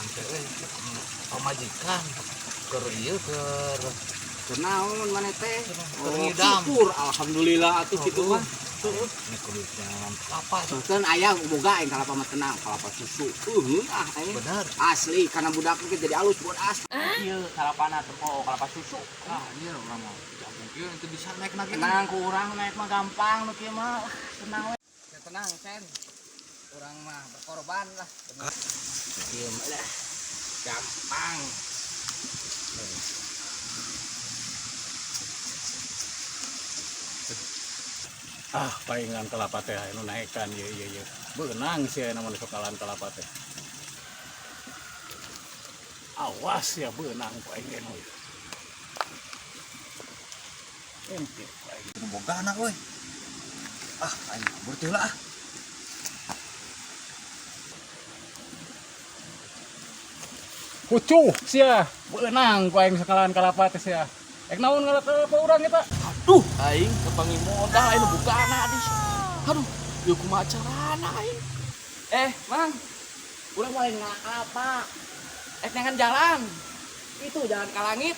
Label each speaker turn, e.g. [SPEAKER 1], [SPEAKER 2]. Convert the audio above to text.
[SPEAKER 1] Urang teh euy pamajikan keur ieu keur
[SPEAKER 2] Kunaon maneh teh?
[SPEAKER 1] Keur
[SPEAKER 2] Oh,
[SPEAKER 1] ngidam.
[SPEAKER 2] syukur alhamdulillah atuh kitu mah.
[SPEAKER 1] Ini kudu jangan apa
[SPEAKER 2] Kan aya boga aing kalapa mah tenang, kalapa susu. Ah aing.
[SPEAKER 1] Bener.
[SPEAKER 2] Asli karena budak ge jadi alus bodas. Ieu kalapana tempo kalapa susu.
[SPEAKER 1] Ah, iya urang mah jagung kieu teu bisa naik lagi.
[SPEAKER 2] Tenang ku urang naik mah gampang nu kieu mah. Tenang we. Ya, tenang sen. Urang mah berkorban lah. Ieu mah lah. Gampang.
[SPEAKER 3] Ah, palingan kelapa teh anu naekan ieu ieu ieu. Beunang sih aya mun sokalan kelapa teh. Awas ya beunang ku aing ge euy. Ente ku aing.
[SPEAKER 1] Nu boga anak euy. Ah, aing kabur teh lah ah.
[SPEAKER 3] Kucuh sia, beunang ku aing sakalan kalapa teh sia. Ek naon ngalak kalapa urang eta?
[SPEAKER 4] Aduh, aing kepangi modal aing buka anak dis. Aduh, ieu kumaha carana aing? Mang. Urang mah ngalak kalapa. Ek nengan jalan. Itu jalan ka langit.